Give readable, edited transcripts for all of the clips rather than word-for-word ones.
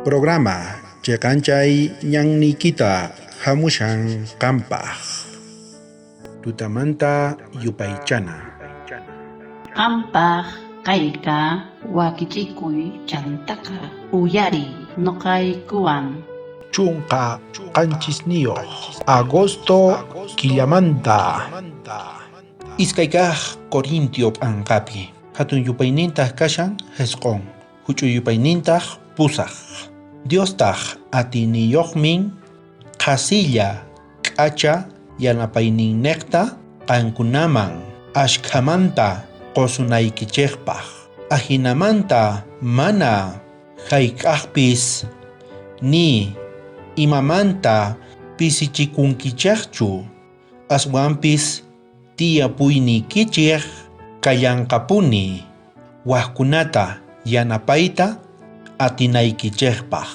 Programa cheqanchay ñanniykita hamushan qampaq. Tutamanta yupaychana. Qampaq kayqa wakichikuy chantaqa uyariy noqaykuwan. 17 agosto killamanta. Iskay kaj Corintio p'anqapi hatun yupaynintaq kashan 9, huch'uy yupaynintaq 8. Diostaq atiyniyuqmin qhasilla k'acha yanapayninniqta qankunaman ashkhamanta qusunaykichikpaq. Ajinamanta mana jayk'aqpis ni imamanta pisichikunkichikchu, aswanpis tiyapuyniykichik kallanqapuni wajkunata yanapayta atinaykichikpaq.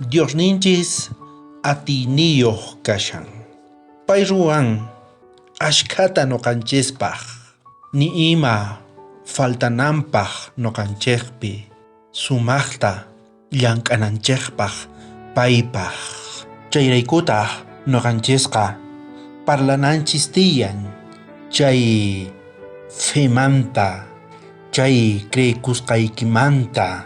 Diosninchis atiyniyuq kashan. Pay ruwan ashkhata noqanchispaq, ni ima faltananpaq noqanchikpi, sumaqta llank'ananchikpaq paypaq. Chayraykutaq noqanchisqa parlananchis tiyan chay femanta, chay creekusqaykimanta,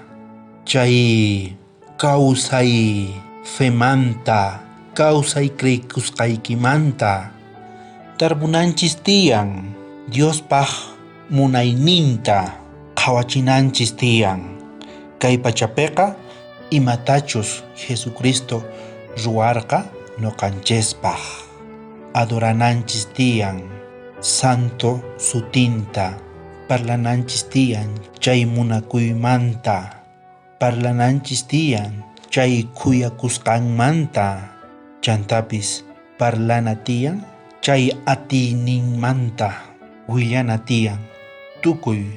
chay kawsay femanta, kawsay creekusqaykimanta. Tarpunanchis tiyan Diospaq munayninta qhawachinanchis tiyan. Kay pachapiqa imatachus Jesucristo ruwarqa noqanchispaq. Adorananchis tiyan santo sutinta, parlananchis tiyan chay munakuymanta, parlananchis tiyan chay khuyakusqanmanta, chantapis parlana tiyan chay atiyninmanta, willana tiyan tukuy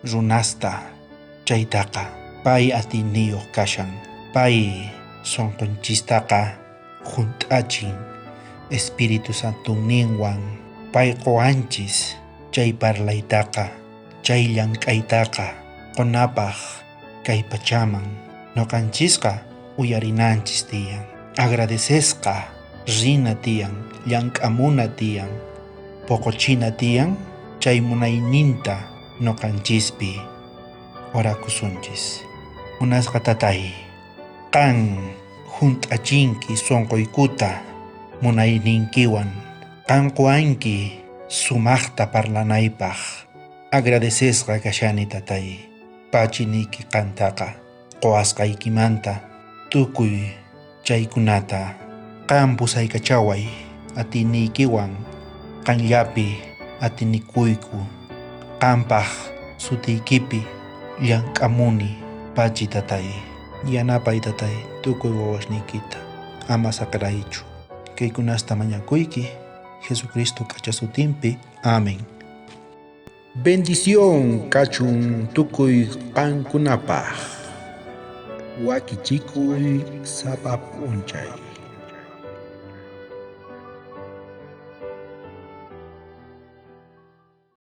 runasta chaytaqa pay atiyniyuq kashan, pay sunqunchistaqa junt'achin Espíritu Santonninwan, pay quwanchis chay parlaytaqa, chay llank'aytaqa qunapaq kay pachaman. Noqanchisqa uyarinanchis tiyan, agradecesqa rina tiyan, llank'amuna tiyan, poqochina tiyan chay munayninta noqanchispi. Orakusunchis. Munasqa tatay, qan junt'achinki sunquykuta munayninkiwan, qan quwanki sumaqta parlanaypaq. Agradecesqa kashani tatay, pachiniyki qantaqa quwasqaykimanta tukuy chaykunata. Qan pusaykachaway atiyniykiwan, qanllapi atinikuyku, qanpaq sutiykipi llank'amuni pachi tatay. Yanapay tatay tukuy wawasniykita, ama saqeraychu. Kaykunasta mañakuyki Jesucristo k'acha sutinpi. Amén. Bendición kachun tukuy qankunapaq. Wakichikuy sapa p'unchay.